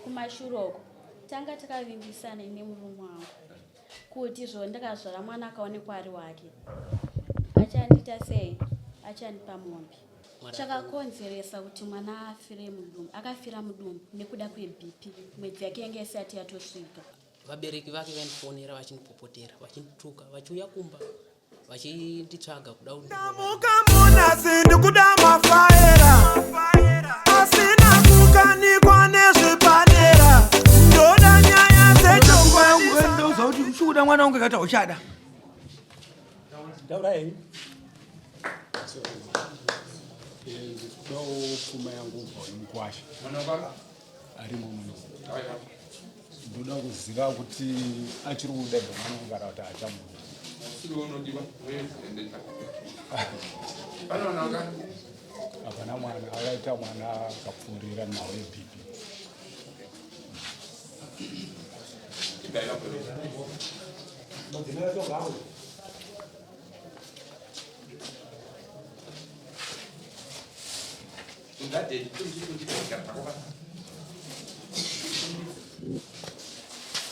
Kumashure uko tanga takavimbisana ini nemurume wangu kuti zvo ndakazvara mwana akaonekwa ari wake achandiita sei, achandipa mombe. Chakakonzeresa kuti mwana afire mudumbu, akafira mudumbu nekuda kweBP, mwedzi yake yange isati yatosvika. Vabereki vake vaindifonera vachindipopotera, vachindituka, vachiuya kumba vachinditsvaga kuda Ndamuka munasi ndikuda mafaera asina kukanikwa nezvipanera ndoda nyaya dzechokwadi. Ndoziva kuti uchikuda mwana wangu akati hauchada. Taura henyu. Ndikudawo pfuma yangu kubva mukwasha arimo muno. Ndoda kuziva kuti achiri kuda here mwana wangu kana kuti hachamuda. Hapana mwana, akaita mwana akapfuurira nhau yeBP.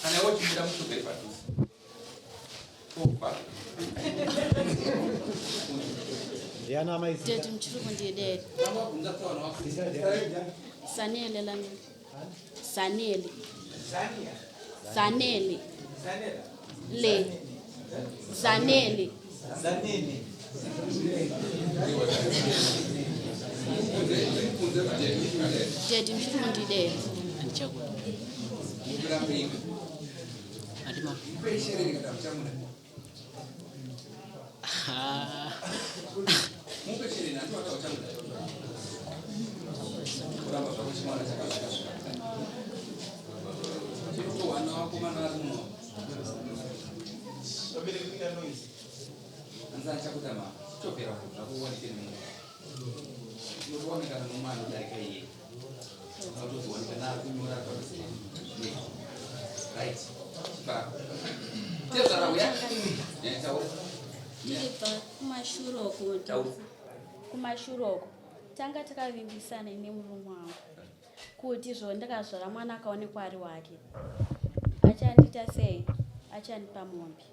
Kana wochimira mushogere padhuze. Tete muchiri kundidera. Sanele lami. Sanele. Sanele. Le. Zanele. Zanele. Tete muchiri kundidera. Handichakuda. Handima. Ah. Tichibva kumashure uko kumashure uko tanga takavimbisana ini nemurume wangu kuti zvo ndakazvara mwana akaonekwa ari wake achandiita sei achandipa mombe.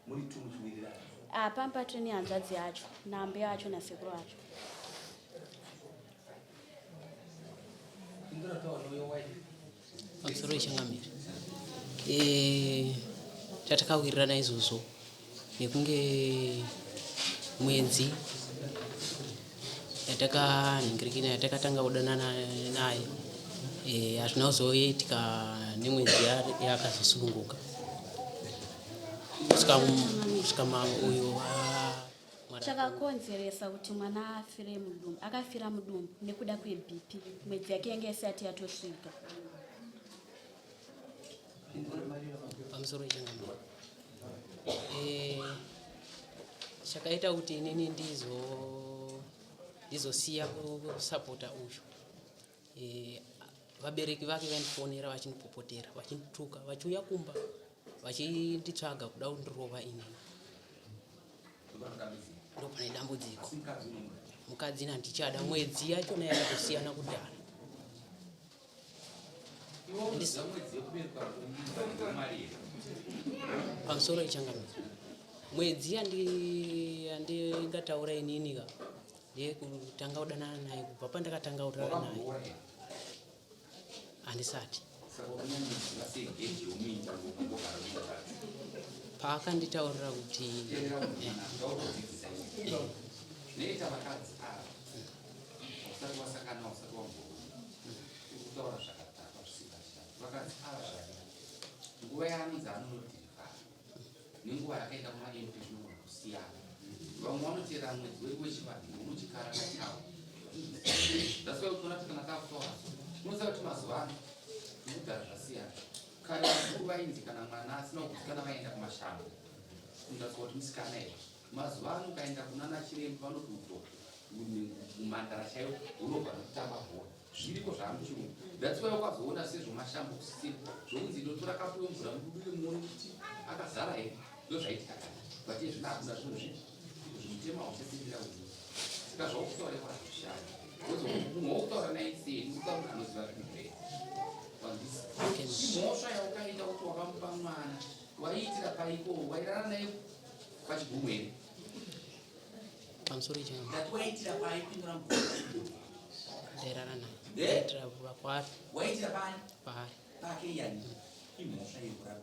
Muri tu muchiwirirana? Ah, pamba tine hanzvadzi yacho nambuya acho nasekuru acho. Pamusoro yechangamire eh, tatakawirirana izvozvo nekunge mwedzi yatakanhingirikina yatakatanga kudanana naye eh, hazvina kuzoitika nemwedzi yakazosununguka kusvika uyu Chakakonzeresa kuti mwana afire mudumbu, akafira mudumbu nekuda kweBP, mwedzi yake yange isati yatosvika. Pamusoro yechangamire eh, chakaita kuti inini ndizo ndizosiya kusapota uyu eh, vabereki vake vaindifonera vachindipopotera vachindituka vachiuya kumba vachinditsvaga kuda kundirova inini ndopane dambudziko mukadzi nandichada mwedzi yachona yakatosiyana kudhara pamusoro yechangamiro mwedzi yandingataura inini ka ndeyekutanga kudanana naye kubva pandakatanga kudanana naye handisati paakanditaurira kuti nguva yaanonzi anonodhirifana nenguva yakaenda kuma mp zvinogona kusiyana vamwe vanotera mwedzi wedu wechivanhu unochikaranga chawo that's why uchiona kuti kana takutaura unoziva kuti mazuva ano nekugara zvasiyana kare vakuru vainzi kana mwana asina kugutsikana vaenda kumashango kundatswa kuti musikana here mazuva ano ukaenda kunana chiremba vanoti uto mumhandara chaiyo unobva nekutamba bhora Zviriko zvaamuchirungu. That's why ukazoona sezvo mashambo kusisina zvokunzi inotora kapu yomvura mubudire muone kuti akazara here ndozvaitika kare but izvino hakuna zvinhu zvipi zvimutema hauchatendera kuti saka zvaukutaura ikwa hazvishandi munhu waukutaura naye sei ndikutaura munhu anoziva zvinhu zvese. Imhosva yaukaita kuti wakamupa mwana waiitira paiko wairara naye pachigumwe here? Pamusoro icho. Ndati waiitira pai pindura mubvunzo. Ndairara naye. Eh? Ndaitira kwaari. Waiitira pani? Paari. Pake yani imhosva yekurara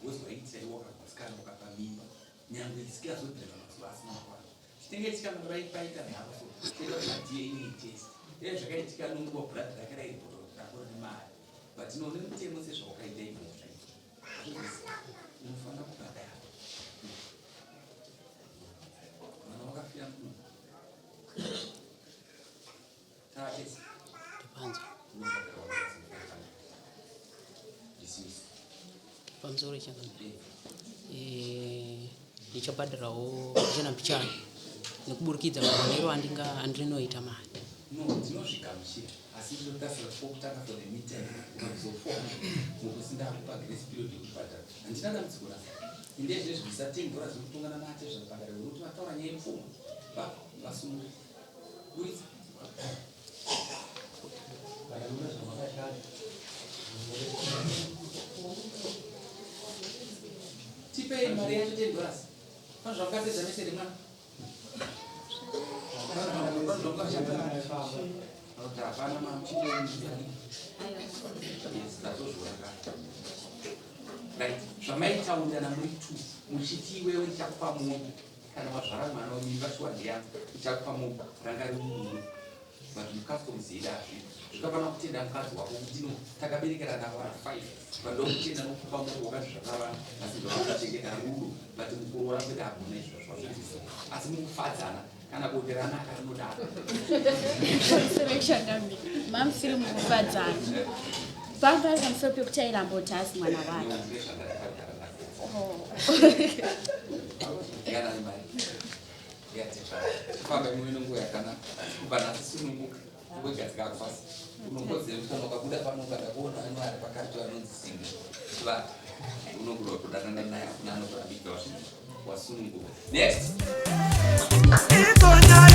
because waiitira iwe wakagutsikana ukapa mimba nyangwe isikazobvira mazuva asina kukwana. Chinenge chikamborai paita nharo so toita kuti maDNA test. Dai zvakaitika nonguva blood rake raibhoto rako rine mari. But no nemutemo sezvawakaita imhosva iyi. Hazvizisi. Unofanira kubhadhara. Mwana wakafira munhu. Taatese. Ndapanzwa. Unobhadhara wakadzi. Dismiss. Pamusoro changamire. Eh, ndichabhadharawo mbichana mbichana nekuburikidza maonero andinga andinoita mari. No, ndinozvigamuchira asi ndinotasira pokutanga for the meantime ukazofona mukusi ndakupa grace period yekubhadhara handina dambudziko rasa inde zvinezvi bvisa ten dollars yekutongana nate zvabhadhara unoti vataura nyaya yepfuma vasununguka buritsa tipei mari yacho ten dollars pane zvamukapedza mese remwana hapana right zvamaitaurirana muri two muchiti iwewe ndichakupa mombe kana wazvara mwana wemimba shuwa ndiyangu ndichakupa mombe ranga riri rudo but mucustoms yedu hazvipo zvikafanira kutenda mukadzi wako kuti no takaberekerana vana five but ndokutenda nokupa mombe wakati zvakavana asi zvakakuchengeta rudo but mukuroora kwedu hakuna izvozvo zvazvizisa asi mukufadzana kana bonde ranaka rinodaro. Mamusiri mukufadzana panga pari pamusoro pekuti airamba kuti haasi mwana wake. Famba imwe nenguva yakanaka kubva nhasi sununguka wegadzika pasi unokodzera kuti kana ukabuda pano ukada kuona ano ari pakati anonzi simbi chivata unogona kudanana naye hakuna anokurambidza wasununguka. Next. Idzo nyaya.